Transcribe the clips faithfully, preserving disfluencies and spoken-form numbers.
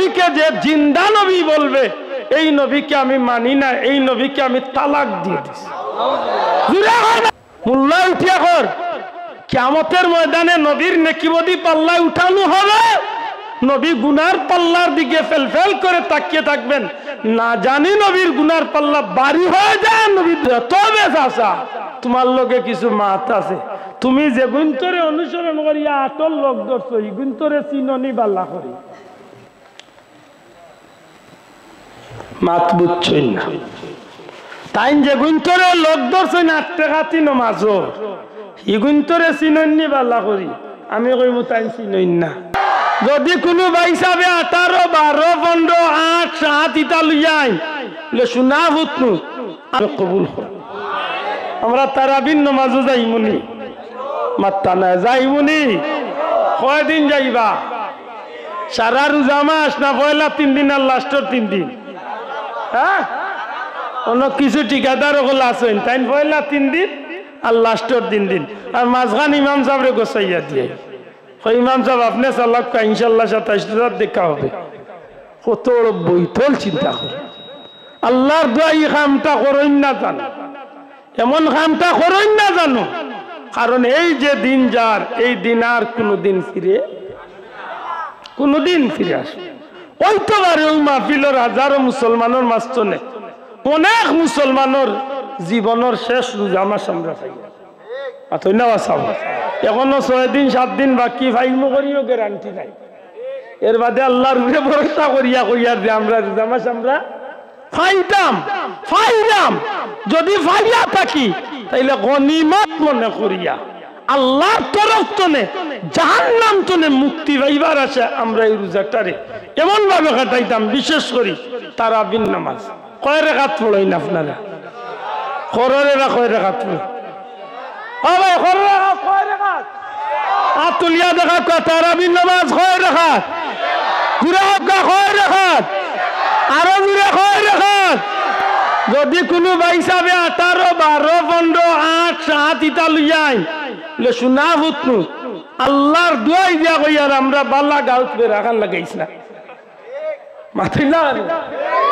নবীকে যে জিন্দা নবী বলবে, এই নবীকে আমি মানি না, এই নবীকে আমি তালাক দিয়ে দিছি। জুরে কর না। মোল্লা উঠিয়া কর, কিয়ামতের ময়দানে নবীর নেকিবদি পাল্লায় উঠানো হবে, নবী গুনার পাল্লার দিকে ফেলফেল করে তাকিয়ে থাকবেন। না জানি নবীর গুনার পাল্লা ভারী হয়ে যায়, নবী, তবে চাচা, তোমার লগে কিছু মাত আছে। তুমি যেগুইন্তরে অনুসরণ করিয়া আটর লগ ধরছো, ইগুইন্তরে চিননি বালা করি। মাত বুঝছইন না। তাইন যেগুইন্তরে লগ ধরছইন আট রেকাতি নমাজো, ইগুইন্তরে চিনইননি বালা করি? আমি কইমু তাইন চিনইন না। যদি কুনু ভাইসাবে আঠারো, বারো, পনরো, আট, সাত ইতা লইয়া আইন, বলে, "সোনা ফুতনু, আমি কবুল করি। আমরা তারাবির নমাজো যাইমুনি।" মাত্তা নাই, যাইমুনি? কয়দিন যাইবা? সারা রোজা মাস না পয়লা তিন দিন আর লাস্টর তিন দিন? হ্যাঁ, অন্য কিছু ঠিকাদার অকল আছইন, তাইন পয়লা তিন দিন আর লাস্টর তিন দিন, আর মাঝখান ইমাম সাবরে গোছাইয়া দিয়ে। কয়, "ইমাম সাব, আপনে চালাউক্কা, ইনশাল্লাহ সাতাইশ রোজাত দেখা হবে।" কত বড় বৈতল চিন্তা করে। আল্লার দোয়াই ই কামটা করইন না জানো। এমন কামটা করইন না জানো, কারণ এই যে দিন যার, এই দিন আর কুনুদিন ফিরে, কুনুদিন ফিরে আসে। অইতো পারে অউ মাহফিলর হাজারো মুসলমানর মাঝখানে অনেক মুসলমানর জীবনর শেষ রোজা মাস আমরা পাই। আতই না বাসাব, এখনো ছয় দিন, সাত দিন বাকি, পাইমু করিও গ্যারান্টি নাই। এর বাদে আল্লার উপরে ভরসা করিয়া কইয়ার যে আমরা রোজা মাস আমরা পাইতাম, পাইলাম। যদি পাইয়া থাকি, তাইলে গনিমত মনে করিয়া আল্লার তরফ তনে, জাহান্নাম তনে মুক্তি পাইবার আশা আমরা এই রোজাটারে এমন ভাবে কাটাইতাম, বিশেষ করি তারাবির নামাজ। কয় রেকাত পড়ইন আপনারা? কররে বা কয় রেকাত পড়ইন? ও ভাই, কররে রেকাত, কয় রেকাত? আত তুলিয়া দেখাউক্কা, তারাবির নামাজ কয় রেকাত? জুরে কউক্কা, কয় রেকাত? আরো জুরে কয় রেকাত? যদি কুনু ভাইসাবে আঠারো, বারো, পনরো, আট, সাত ইতা লইয়া আইন, বলে, "সোনা ফুতনু, আল্লার দোয়াই দিয়া কইয়ার আমরা বালা গাউত বেড়াখান লাগাইছ না।" মাতইন না কেনে?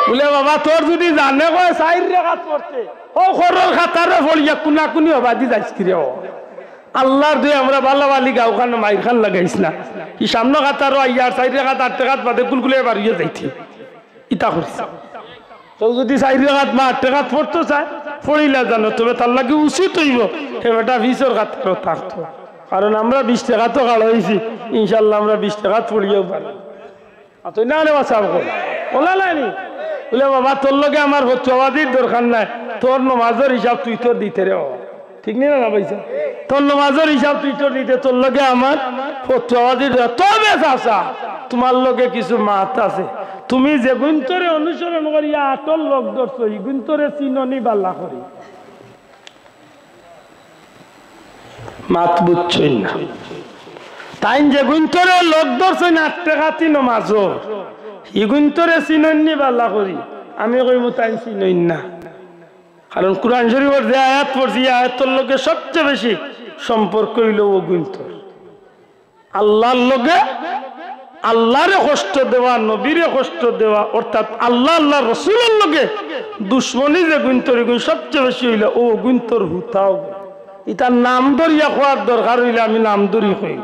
বলে, "বাবা, তোর যদি জানে কয় চাইর রেকাত পড়তে, অউ করর কাতারো পড়িয়া কুনাকুনি হবাদি যাইছ কিরে অ? আল্লার দোয়াই আমরা বালা বালি গাউখান মাইরখান লাগাইছ না। ই সামনো কাতারো আইয়া আর চাইর রেকাত আট রেকাত বাদে গুলগুলে বারইয়া যাইতে।" ইতা করছে। তো যদি চাইর রেকাত বা আট রেকাত পড়তো চায়, পড়িলা জানো, তবে তার লাগি উচিত অইবো হে বেটা পিছর কাতারো থাকতো। কারণ আমরা বিশ রেকাতো খাড়া অইছি, ইনশাল্লাহ আমরা বিশ রেকাত পড়িয়াউ পারি। আতই না রে বাসাব কই? ওলা নাইনি? বলে, "বাবা, তোর লগে আমার ফতুয়াবাজির দরকার নাই, তোর নমাজর হিসাব তুই তোর দিতে রে বাবা।" ঠিক নি না, না ভাইসাব? তোর নমাজর হিসাব তুই তোর দিতে, তোর লগে আমার ফতুয়াবাজির দরকার। তবে চাচা, তোমার লগে কিছু মাত আছে। তুমি যেগুইন্তরে অনুসরণ করিয়া আটর লগ ধরছো, ইগুইন্তরে চিননি বালা করি। মাত বুঝছইন না। তাইন যেগুইন্তরে লগ ধরছইন আট রেকাতি নমাজো, ইগুইন্তরে চিনইননি বালা করি? আমি কইমু তাইন চিনইন না। কারণ কুরআন শরিফর যে আয়াত পড়ছি, ই আয়াতর লগে সবচে বেশি সম্পর্ক অইলো অগুইন্তর। আল্লার লগে, আল্লারে কষ্ট দেওয়া, নবীরে কষ্ট দেওয়া, অর্থাৎ আল্লা, আল্লার রসুলর লগে দুশমনি যেগুইন্তর, ইগুইন সবচে বেশি অইলো অগুইন্তর হুতাও। ইতার নাম ধরিয়া কওয়ার দরকার অইলে আমি নাম ধরি কই,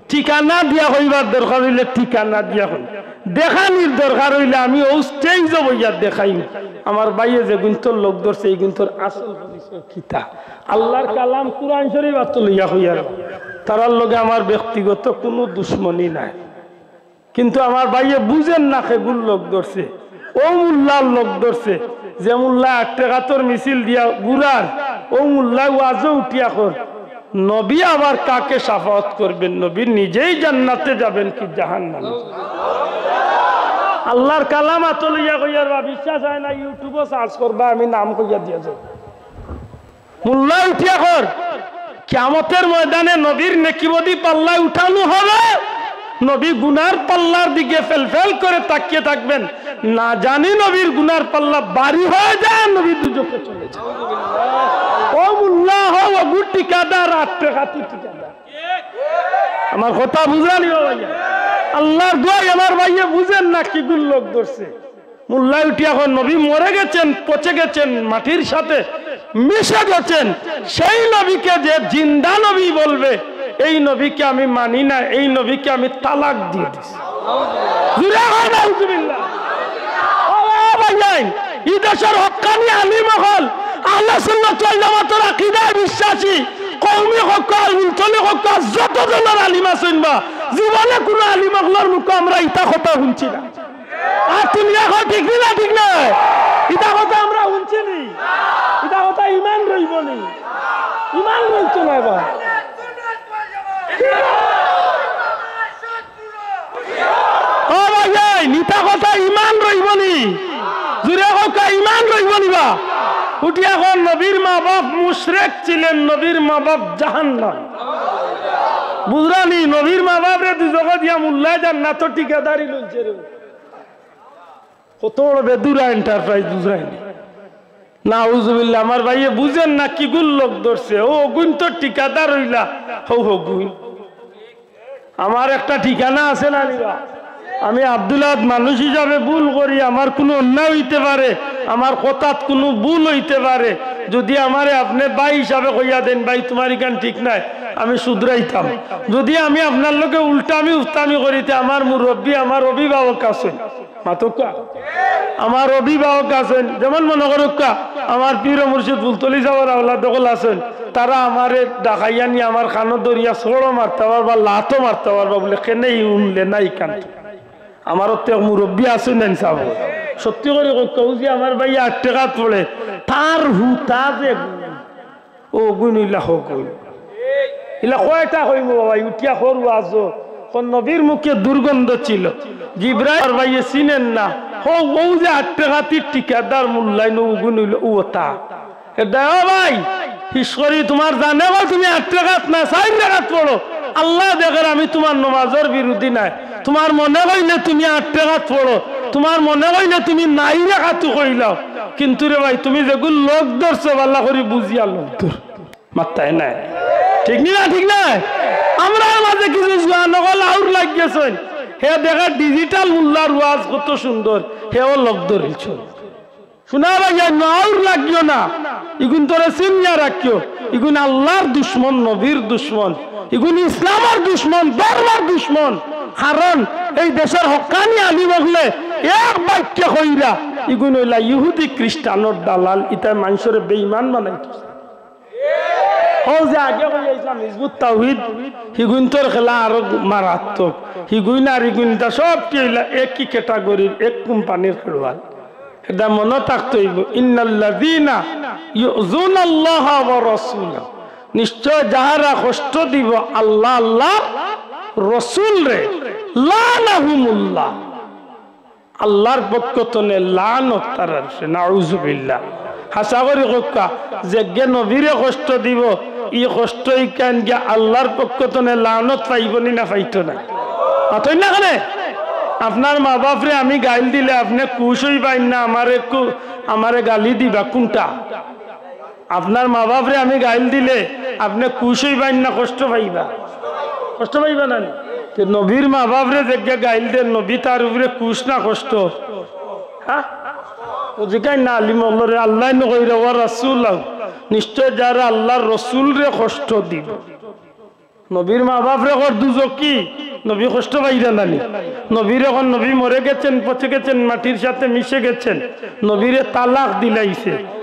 ঠিকানা দিয়া কইবার দরকার অইলে ঠিকানা দিয়া কই, দেখানির দরকার অইলে আমি অউ স্টেজো বইয়া দেখাইমু। আমার ভাইয়ে যেগুইন্তর লগ ধরছে, ইগুইন্তর আসল পরিচয় কিতা? আল্লার কালাম কুরআন শরিফ আতো লইয়া কইয়ার, তারার লগে আমার ব্যক্তিগত কুনু দুশমনি নাই। কিন্তু আমার ভাইয়ে বুঝের না, কেগুর লগ ধরছে, অউ মুল্লার লগ ধরছে, যে মুল্লায় আট রেকাতর মিছিল দিয়া ঘুরার, অউ মুল্লায় ওয়াজো উঠিয়া কর, "নবী আবার কাকে শাফাআত করবেন? নবী নিজেই জান্নাতে যাবেন কি জাহান্নামে?" আল্লার কালাম আতো লইয়া কইয়ার বা, বিশ্বাস অয় না, YouTube-ও search করবা, আমি নাম কইয়া দিয়া যাই। মুল্লা উঠিয়া কর, কিয়ামতের ময়দানে নবীর নেকিবদি পাল্লায় উঠানো হবে, নবী গুনার পাল্লার দিকে ফেলফেল করে তাকিয়ে থাকবেন। না জানি নবীর গুনার পাল্লা ভারী হয়ে যায়, নবী দুজখে চলে যায়। অউ মুল্লা অউ, অগু ঠিকাদার, আট রেকাতি ঠিকাদার। আমার কথা বুঝানি বাবা। আল্লাহর দোয়াই আমার ভাইয়ে বুঝেন না কিগুন লোক ধরছে। মোল্লায় উঠিয়া কয়, নবী মরে গেছেন, পচে গেছেন, মাটির সাথে মিশে গেছেন। সেই নবীকে যে জিন্দা নবী বলবে, এই নবীকে আমি মানি না, এই নবীকে আমি তালাক দিয়ে দিছি। জুরে কও নাউজুবিল্লাহ। ও ভাইয়াইন, ই দেশর হক্কানি আলিম অকল, আহলে সুন্নাত ওয়াল জামাতর আকিদায় বিশ্বাসী, কওমি কউক্কা, আঞ্চলিক কউক্কা, যত জনর আলিম আছইন বা, জীবনে কুনু আলিম অকলর মুখো আমরা ইতা কথা হুনছি না। আর তুমি এখন ঠিক নি না, ঠিক না? ইতা কথা আমরা হুনছি নি? ইতা কথা ইমান রইবো নি? ইমান রইতো নায় বা। ও ভাইয়াইন, ইতা কথা ইমান রইবো নি? জুরে কউক্কা, ইমান রইবো নি বা? উঠিয়া কও, নবীর মা বাপ মুশরিক ছিলেন, নবীর মা বাপ জাহান্নাম। বুঝরা নি? নবীর মা বাপরে দুজখো দিয়া মোল্লায় জান্নাতর ঠিকাদারি লইছে রে। কত বড় বেদুরা enterprise, বুঝরা নি? নাউজুবিল্লাহ, আমার ভাইয়ে বুঝেন না কিগুন লোক ধরছে। ও অগুইন তো ঠিকাদার অইলা, হউ হগুইন। আমার একটা ঠিকানা আছে না নি বা? আমি আব্দুল আহাদ মানুষ হিসাবে ভুল করি, আমার কুনু অন্যায় অইতে পারে, আমার কথাত কুনু ভুল অইতে পারে। যুদি আমারে আপনে ভাই হিসাবে কইয়া দেইন, "ভাই, তুমার ইখান ঠিক নায়", আমি শুধরাইতাম। যুদি আমি আপনার লগে উল্টামি উফতামি করি, তে আমার মুরব্বি, আমার অভিভাবক আছইন, মাতউক্কা। আমার অভিভাবক আছইন, যেমন মনো করউক্কা, আমার পীর মুর্শিদ ফুলতলি সাবর আওলাদ অকল আছইন, তারা আমারে ডাকাইয়া নি আমার কানো ধরিয়া চড়ও মারতা পারবা, লাতও মারতা পারবা, বুলে, "কেনে ই হুনলে না ইখান?" আমার অত এক মুরব্বি আছইন না নি সাব, সত্যি করি কউক্কা, অউ যে আমার ভাইয়ে আট রেকাত পড়ে, তার হুতা যে অগুইন অইলা হগুইন। ইলা কয়টা কইমু বাবা, উঠিয়া কর ওয়াজ। কও নবীর মুখে দুর্গন্ধ ছিল। জিব্রাইল আর ভাইয়ে চিনেন না। হউ, অউ যে আট রেকাতির ঠিকাদার মোল্লায় নু অগুইন অইলা অতা। এ দে ও ভাই, হিস করি তুমার জানে কও তুমি আট রেকাত না, চাইর রেকাত পড়ো। আল্লায় দেখের আমি তুমার নমাজর বিরুধী নায়। তুমার মনে কইলে তুমি আট রেকাত পড়ো, তুমার মনে কইলে তুমি নাই রেকাতু কইলাও। কিন্তু রে ভাই, তুমি যেগুন লোক ধরছো, ভালা করি বুঝিয়া লোক ধর। মাত্তায় নায়। ঠিক নি না? ঠিক নায়? আমরার মাঝে কিছু জুয়ান অকল আউর লাগিগেছইন। হে দেখে digital মোল্লার ওয়াজ কত সুন্দর, হেও লোক ধরিলছইন। হুনো ভাইয়াইন, আউর লাগিও না। ইগুইনতরে চিনিয়া রাখিও। ইগুইন আল্লার দুশমন, নবীর দুশমন। ইগুইন ইসলামর দুশমন, ধর্মর দুশমন। কারণ এই দেশর হক্কানি আলিম অকলে এক বাক্যে কইরা, ইগুইন অইলা ইহুদি খ্রিস্টানর দালাল, ইতায় মানষরে বেঈমান বানাইতো। অউ যে আগে কইয়া ইসলাম হিজবুত তাওহীদ, হিগুইনতর খেলা আরো মারাত্মক। হিগুইন আর ইগুইন ইতা সব কি অইলা একই category-র, এক কোম্পানির খেলোয়াড়। ইতা মনো থাকতো অইবো, ইন্নাল্লাযীনা ইউযুনাল্লাহা ওয়া রাসূলাহু, নিশ্চয় যাহারা কষ্ট দিবো আল্লাহ, আল্লার রসুলরে, লাআনাহুমুল্লাহ, আল্লার পক্ষ তনে লানত তারার উপরে, নাউজুবিল্লাহ। হাছা করি কউক্কা, যেগিয়ে নবীরে কষ্ট দিবো, ই কষ্ট ইখান গিয়া আল্লার পক্ষ তনে লানত পাইবো নি না পাইতো না? মাতইন না কেনে? আপনার মা বাপরে আমি গাইল দিলে আপনে খুশ অইবাইন না আমারে কু-, আমারে গালি দিবা, কুনটা? আপনার মা বাপরে আমি গাইল দিলে আপনে খুশ অইবাইন না কষ্ট পাইবা? কষ্ট পাইবা না নি? তে নবীর মা বাপরে যেগিয়ে গাইল দেন, নবী তার উপরে খুশ না কষ্ট? হ্যাঁ? ও জিকাইন না আলিম অকলরে, আল্লায় নু কইরা, "ওয়া রাসূলাহু", নিশ্চয় যারা আল্লার রসুলরে কষ্ট দিবো। নবীর মা বাপরে কর দুজখি, নবী কষ্ট পাইরা না নি? নবীরে কর, নবী মরে গেছেন, পচে গেছেন, মাটির সাথে মিশে গেছেন, নবীরে তালাক দিলাইছে।